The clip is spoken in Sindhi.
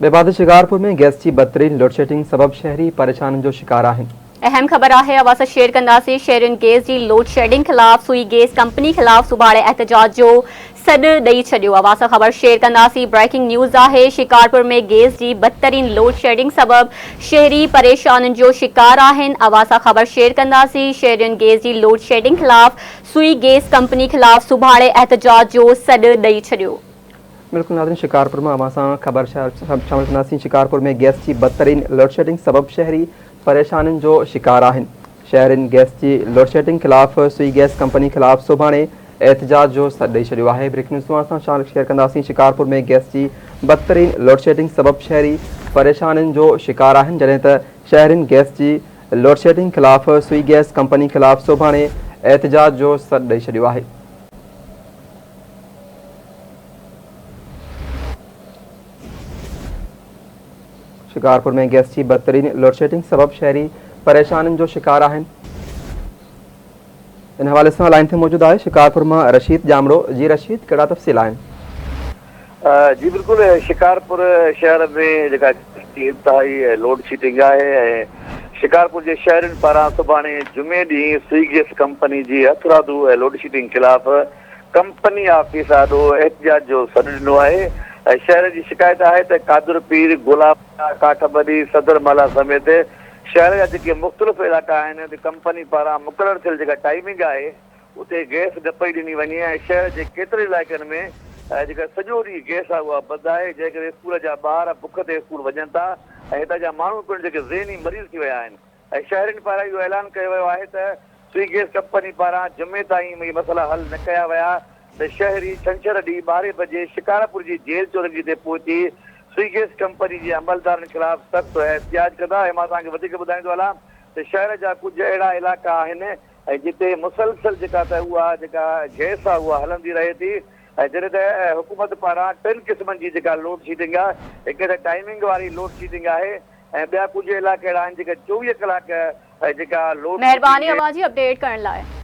ٻئي پاسي شڪارپور ۾ گئس جي بدترين لوڊشيڊنگ سبب شهري پريشانين جو شڪار آهن. اهم خبر آهي اوهان سان شيئر ڪنداسين شهرين گئس جي لوڊشيڊنگ خلاف سوئي گئس ڪمپني خلاف سڀاڻي احتجاج جو سڏ ڏئي ڇڏيو اوهان سان خبر شيئر ڪنداسين بريڪنگ نيوز آهي شڪارپور ۾ گئس جي بدترين لوڊشيڊنگ سبب شهري پريشانين جو شڪار آهن اوهان سان خبر شيئر ڪنداسين شهرين گئس جي لوڊشيڊنگ خلاف سوئي گئس ڪمپني خلاف سڀاڻي احتجاج جو سڏ ڏئي ڇڏيو. بلڪل ناظرين شڪارپور مان اوهان سان خبر شامل ڪنداسين شڪارپور ۾ گئس جي بدترين لوڊشيڊنگ سبب شهري پريشانين جو شڪار آهن شهرين گئس جي لوڊشيڊنگ خلاف سوئي گئس ڪمپني خلاف سڀاڻي احتجاج جو سڏ ڏئي ڇڏيو آهي بريڪنگ نيوز اوهان سان شامل شيئر ڪنداسين شڪارپور ۾ گئس جي بدترين لوڊشيڊنگ سبب شهري پريشانين جو شڪار آهن جڏهن ته شهرين گئس جي لوڊشيڊنگ خلاف سوئي گئس ڪمپني خلاف سڀاڻي احتجاج جو سڏ ڏئي ڇڏيو آهي. شڪارپور ۾ گئس جي بدترين لوڊشيڊنگ سبب شهري پريشانين جو شڪار آهن. ان حوالي سان لائين تي موجود آهي شڪارپور مان رشيد ڄامڙو جي رشيد ڪهڙا تفصيل آهن. جي بلڪل شڪارپور شهر ۾ جيڪا گئس جي انتهائي لوڊشيڊنگ آهي ۽ شڪارپور جي شهرين پاران سڀاڻي جمعي ڏينهن سوئي گئس ڪمپني جي هٿرادو لوڊشيڊنگ خلاف ڪمپني آفيس آڏو احتجاج جو سڏ ڏنو آهي ۽ شهرين جي شڪايت آهي ته قادر پير، گلاب شاهه، ڪاٺ ٻڏي، صدر محلا سميت شهر جا جيڪي مختلف علائقا آهن اتي ڪمپني پاران مقرر ٿيل جيڪا ٽائيمنگ آهي اتي گئس نه پئي ڏني وڃي ۽ شهر جي ڪيترن علائقن ۾ جيڪا سڄو ڏينهن گئس آهي اها بند آهي جنهن ڪري اسڪول جا ٻار بک تي اسڪول وڃن ٿا ۽ هتان جا ماڻهو پڻ جيڪي ذهني مريض ٿي ويا آهن. ۽ شهرين پاران اهو اعلان ڪيو ويو آهي ته سوئي گئس ڪمپني پاران جمعي تائين اهي مسئلا حل نه ڪيا ويا ته شهري ڇنڇر ڏينهن ٻارهين بجي شڪارپور جي جيل چورنگي تي پهچي سوئي گئس ڪمپني جي عملدارن خلاف سخت احتجاج ڪندا ۽ مان توهان کي وڌيڪ ٻڌائيندو هلان ته شهر جا ڪجهه اهڙا علائقا آهن ۽ جتي مسلسل جيڪا ته اها جيڪا گئس آهي اها هلندي رهي ٿي ۽ جڏهن ته حڪومت پاران ٽن قسمن جي جيڪا لوڊ شيڊنگ آهي هڪ ته ٽائيمنگ واري لوڊ شيڊنگ آهي ۽ ٻيا ڪجهه علائقا اهڙا آهن جيڪي 24 ڪلاڪ جيڪا لوڊ مهرباني اوهان جي اپڊيٽ ڪرڻ لاء.